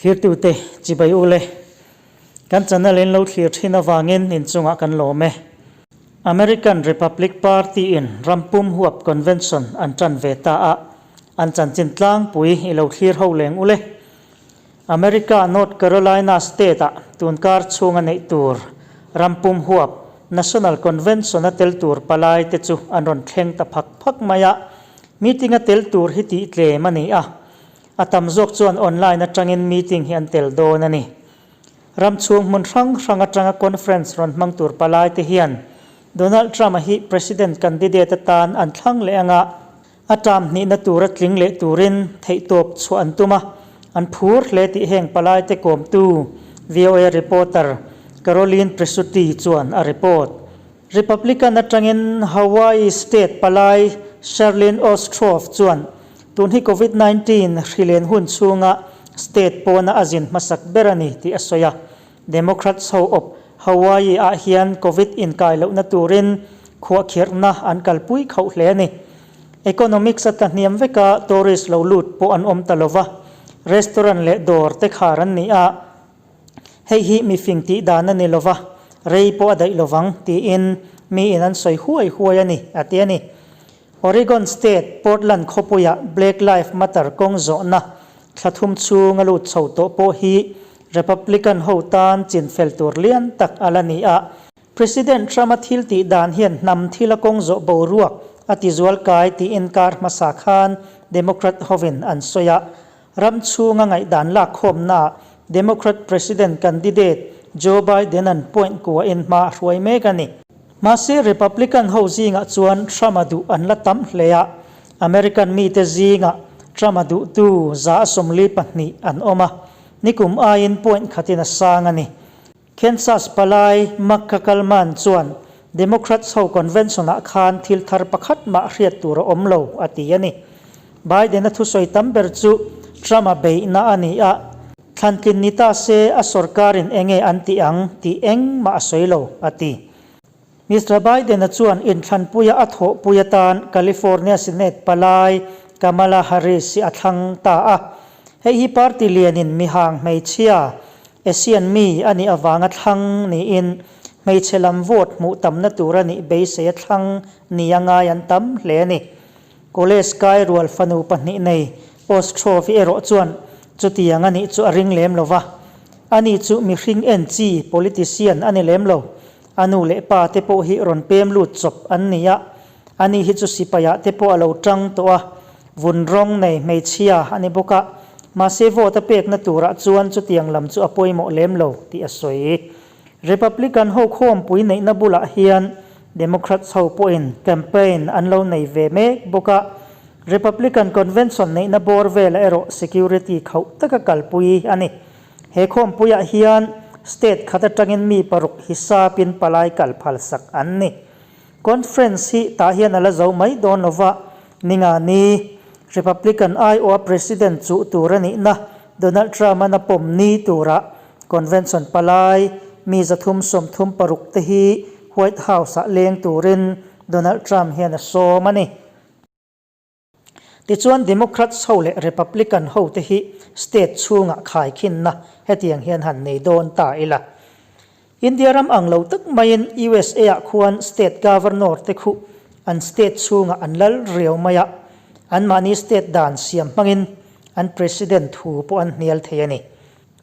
Thlirtute chibai u le. Kan channel in lo thlir thin avangin inchungah kan lawm e. American Republic Party in rampum huap convention an tan ve ta a, an chanchin tlangpui i lo thlir ho leng u le. America North Carolina state ah tunkar chhunga neih tur rampum huap National Convention a tel tur palai te chu an rawn thleng ta phak phak mai a, meeting a tel tur hi tih tlem a ni a, a tam zawk chuan online atangin meeting hi an tel dawn a ni. Ram chhung hmun hrang hrang atanga conference rawn hmang tur palai te hian Donald Trump-a hi President candidate atan an thlang leh anga, A term hnihna tura tling leh turin theihtawp chhuah an tum a, an phur hle tih heng palaite kawmtu VOA reporter Caroline Presutti chuan a report. Republican atangin Hawaii state palai Sharlene Ostroff chuan tun hi Covid 19 hrilen hun chhunga state pawna a zin hmasak ber a ni tih a sawi a. Democrats ho awp Hawaii ah hian Covid inkai lohna turin khuahkhirhna an kalpui khauh hle a ni. Economics a tla hniam veka tourist lo lut pawh an awm ta lova, restaurant leh dawr te khar an ni a, hei hi mifing tih dan a ni lova, rei pawh a daih lovang tiin miin an sawi huai huai a ni, a ti a ni. Oregon State, Portland khawpuia Black Live Matter kawng zawhna thla thum chhung a lut chho tawh pawh hi Republican ho tan chinfel tur lian tak a la ni a. President Trump-a thil tih dan hian hnam thila kawng zawh boruak a ti zual kai tiin kar hmasa khan Democrat hovin an sawi a. Ram chhunga ngaihdan lakkhawmnaah Democrat President candidate Joe Biden-a'n point kuahin hma a hruai mek a ni. Mahse Republican ho zingah chuan Trump-a duh an la tam hle a, American mite zingah Trump-a duhtu 42 an awm a, nikum aiin point khatin a sang a ni. Kansas palai McCackleman chuan Democrats ho convention-ah khan thil thar pakhat mah hriat tur a awm lo, a ti a ni. Biden-a thusawi tam ber chu Trump-a beihna a ni a, thlantlin ni ta se a sorkarin enge an tih ang tih engmah a sawi lo, a ti. Mister Biden-a chuan inthlanpuia a thawhpui atan California Senate palai Kamala Harris hi a thlang ta a. Hei hi party lianin mihang hmeichhia, Asian mi a nih avanga thlang niin hmeichhe lam vote hmuh tamna tur a nih beisei a thlang nia ngai an tam hle a ni. College kai rual fanu pahnih nei Ostrovi erawh chuan chutiang a nih chu a ring lem lo va. Ani chu mihring en chi politician a ni lem lo. A nu leh pa te pawh hi rawn pem lut chawp an ni a, ani hi chu sipaiah te pawh a lo tang tawh a, vun rawng nei hmeichhia a ni bawk a, mahse vote a pekna turah chuan chutiang lam chu a pawimawh lem lo tih a sawi. Republican ho khawmpui neihna bulah hian Democrats ho pawhin campaign an lo nei ve mek bawk a, Republican convention neihna bawr velah erawh security khauh taka kalpui a ni. He khawmpuiah hian state khat atangin mi paruk hisapin palai kal phalsak an ni. Conference hi tah hian a la zo mai dawn lova, Ningani, Republican aiawha President chuh tur a nihna Donald Trump-a'n a pawm ni turah Convention palai mi 336 te hi White House-ah leng turin Donald Trump hian a sawm a ni. Tichuan Democrats ho leh Republican ho te hi state chhungah khaikhinna hetiang hian han nei dawn ta ila. India ram ang lo tak maiin USA ah khuan state governor te khu an state chhungah an lal riau mai a, anmahni state dan siam hmangin an president thu pawh an hnial thei a ni.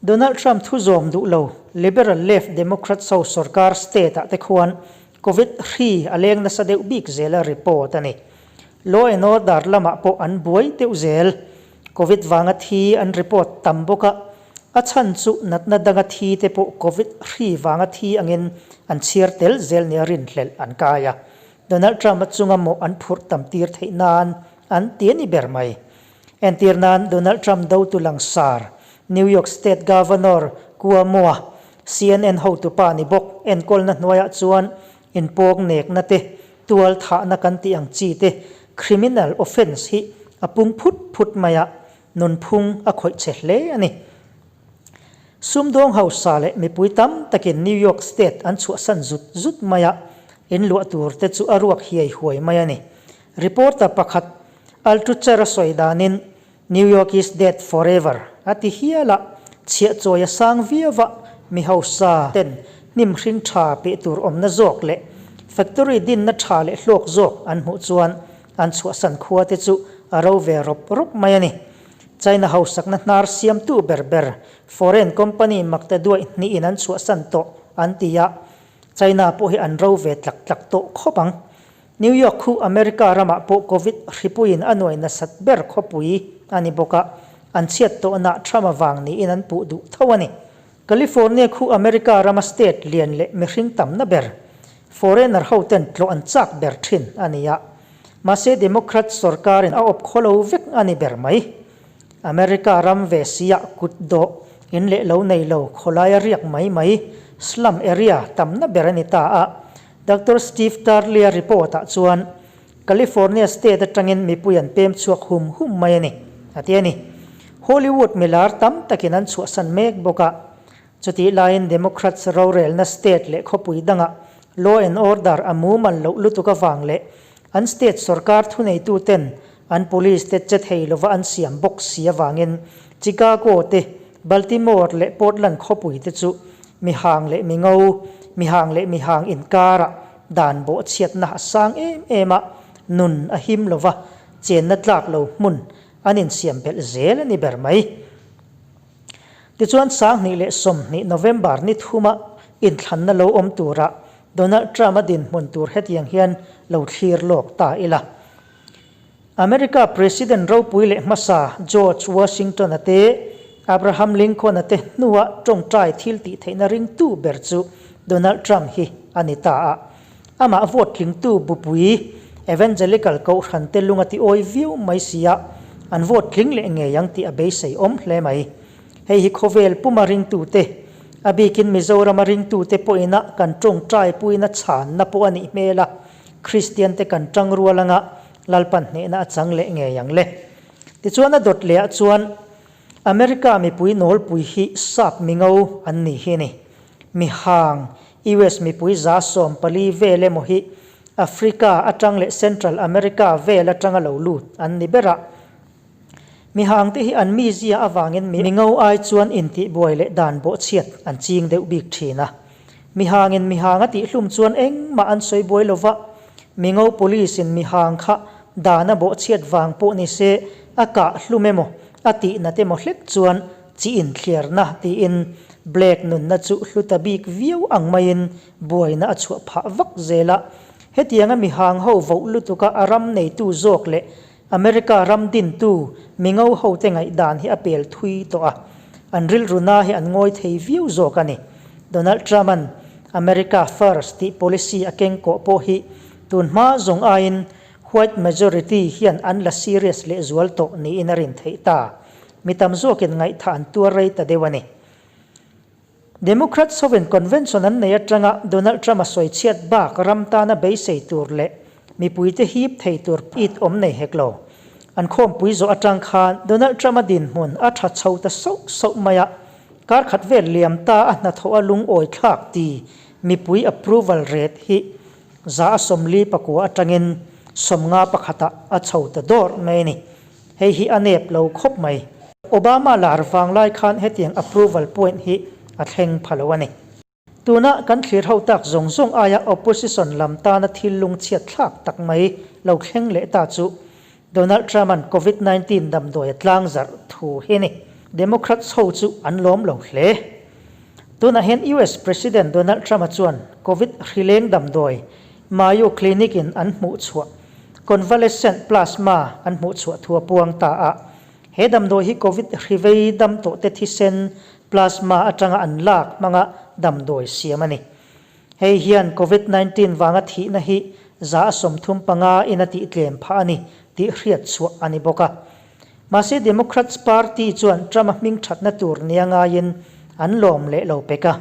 Donald Trump thu zawm duh lo Liberal Left Democrats ho sorkar state ah te khuan Covid hri a leng nasa deuh bik zel a report a ni. Law and order lamah pawh an buai deuh zel. Covid vanga thi an report tam bawk a, a chhan chu natna danga thi te pawh Covid hri vanga thi angin an chhiar tel zel nia rinhlelh an kai a. Donald Trump a chunga mawh an phurh tam tir theih nan an ti a ni ber mai. Entir nan Donald Trump dotu langsar New York State Governor Cuomo-a CNN hotupa ni bawk enkawlna hnuaiah chuan inpawk nekna te, tual thahna kan tih ang chi te, criminal offence hi a pung phut phut mai a, nunphung a khawih che hle a ni. Sumdawng hausa leh mipui tam takin New York State an chhuahsan zut zut mai a, inluah tur te chu a ruak hiai huai mai a ni. Reporter pakhat Altucher a sawi danin, New York is dead forever a ti hial a, Chhiah chawi a sang viau a, mi hausa ten hnim hring tha peh tur awmna zawk leh factory dinna tha leh hlawk zawk an hmuh chuan an chhuahsan khua te chu a ro ve rawp rawp mai a ni. China hausakna hnar siamtu ber ber foreign company makta duaih hnihin an chhuahsan tawh an ti a, China pawh hi an ro ve tlak tlak tawh khawp ang. New York khu America ramah pawh Covid hripuiin a nuai nasat ber khawpui a ni bawk a, an chhiat tawhna Trump avang niin an puh duh tho a ni. California khu America rama state lian leh mihring tamna ber, foreigner ho ten tlawh an chak ber thin a ni a. Mahse Democrat sorkarin a awp khaw lo vek a ni ber mai. America ram ve siah kut dawh, in leh lo nei lo, khawlaia riak mai mai, slum area tamna ber a ni ta a. Doctor Steve Turley-a report-ah chuan California state atangin mipui an pem chhuak hum hum mai a ni, a ti a ni. Hollywood milar tam takin an chhuahsan mek bawk a. Chutih laiin Democrats rorelna state leh khawpui dangah law and order a mumal loh lutuk avang leh an state sorkar thuneituten an police te che thei lova an siam bawk si avangin Chicago te, Baltimore leh Portland khawpui te chu mihang leh mingo, mihang leh mihang inkarah dan bawhchhiatna a sang em em a, nun a him lova chenna tlak lo hmun an insiam belh zel a ni ber mai. Tichuan 2020 November ni thuma inthlanna lo awm turah Donald Trump-a dinhmun tur hetiang hian lo thlir lawk ta ila. America President ropui leh hmasa George Washington-a te, Abraham Lincoln-a te hnua tawngtai thil tih theihna ringtu ber chu Donald Trump hi a ni ta a. Amah vote tlingtu bupui Evangelical kohhran te lung a ti awi viau mai si a, an vote tling leh ngei ang tih a beisei awm hle mai. Hei hi khawvel puma ringtute, a bikin Mizorama ringtute pawhina kan tawngtai puina chhanna pawh a nih hmel a. Kristian te kan tang rual anga Lalpan hnehna a chang leh ngei ang le. Tichuan a dawt leh ah chuan America mipui nawlpui hi sap mingo an ni hi ni. Mihang, US mipui 14% vel emaw hi Africa atang leh Central America vel atanga lo lut an ni ber a. Mihang te hi an mizia avangin mingo ai chuan intihbuai leh dan bawhchhiat an ching deuh bik thin a. Mihangin mihang a tihhlum chuan engmah an sawi buai lo va, mingo police in mihang kha dan a bawhchhiat vang pawh ni se a kah hlum emaw a tihnat emaw hlek chuan chi inthliarna tiin Black nunna chu hlu ta bik viau ang maiin buaina a chhuah phah vak zel a. Hetianga mihang ho voh lutuka a ram neitu zawk leh America ram dintu mingo hote ngaihdan hi a pel thui tawh a, an rilruna hi an ngawi thei viau zawk a ni. Donald Trump-a'n America First tih policy a keng kawh pawh hi tun hma zawng aiin white majority hian an la serious lehzual tawh niin a rin theih ta. Mi tam zawkin ngaihthah an tuar rei ta deuh a ni. Democrats hovin convention an nei atanga Donald Trump-a sawichhiat bak ram tana beisei tur leh mipuite hip thei tur it awm nei hek lo. An khawmpui zawh atang khan Donald Trump-a dinhmun a tha chho ta sauh sauh mai a, kar khat vel liam ta a hnathawh a lungawi thlak ti mipui approval rate hi 49% atangin 51%-ah a chho ta dawr mai a ni. Hei hi a nep lo khawp mai. Obama lar vang lai khan hetiang approval point hi a thleng pha lo a ni. Tuna kan thlir ho tak zawng zawng aia opposition lam tana thil lungchhiat thlak tak mai lo thleng leh ta chu Donald Trump-a'n Covid 19 damdawi a tlang zarh thu hi a ni. Democrats ho chu an lawm lo hle. Tunah hian US President Donald Trump-a chuan Covid hrileng damdawi Mayo Clinic in an hmuh chhuah convalescent plasma an hmuh chhuah thu a puang ta a. He damdawi hi Covid hrivei dam tawh te thisen plasma atanga an lak hmanga damdawi siam a ni. Hei hian Covid 19 vanga thihna hi 35% in a tihtlem phah a ni tih hriat chhuah a ni bawk a. Mahse Democrats party chuan Trump-a hming thatna tur nia ngaiin an lawm leh lo pek a.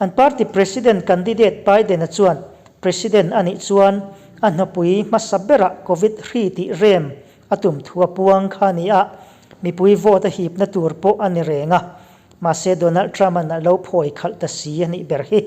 An party president candidate Biden-a chuan president a nih chuan a hnawpui hmasa berah Covid hri tih rem a tum thu a puang kha a ni a, mipui vote a hipna tur pawh a ni reng a. Mahse Donald Trump-a'n a lo phawi khalh ta si a nih ber hi.